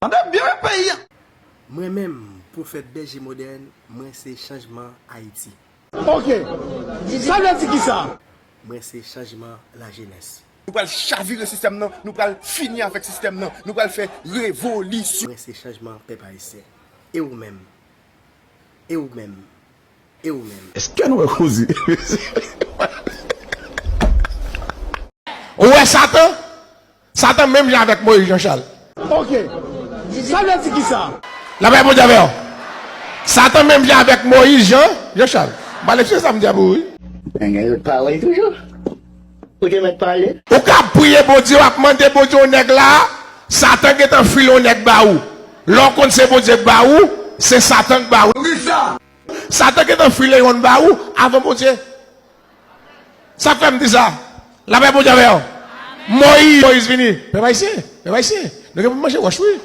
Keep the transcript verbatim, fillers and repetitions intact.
Tande byen wi peyi a. Mwen menm, pwofèt bèje modèn, mwen se chanjman Ayiti. Ok. Sa vle di kisa? Mwen se chanjman lajenès. Nou pral chavire sistèm nan, nou pral fini avèk sistèm nan, nou pral fè revolisyon. Mwen se chanjman pèp ayisyen. E ou menm? E ou menm? E ou menm? Èske nou wè koze? Ou wè Satan? Satan menm jan avèk Moyiz Janchal. Ok. Sa vle di kisa? Lapè Bondye avè w. Satan menm jan avèk Moyiz Jan Janchal. M pa lè se sa m di a pou ou wi. Nèg yo pale toujou. Ou te mèt pale. Ou ka ap priye Bondye, w ap mande Bondye yon nèg la, Satan gentan file yon nèg ba ou. Lè w konn se Bondye k ba ou, se Satan k ba ou. Satan gentan file yonn ba ou avan Bondye. Sa k fè m di sa? Lapè Bondye avè w. Moyiz, Moyiz vini. Pèp ayisyen, pèp ayisyen. Nou gen pou manje wòch wi.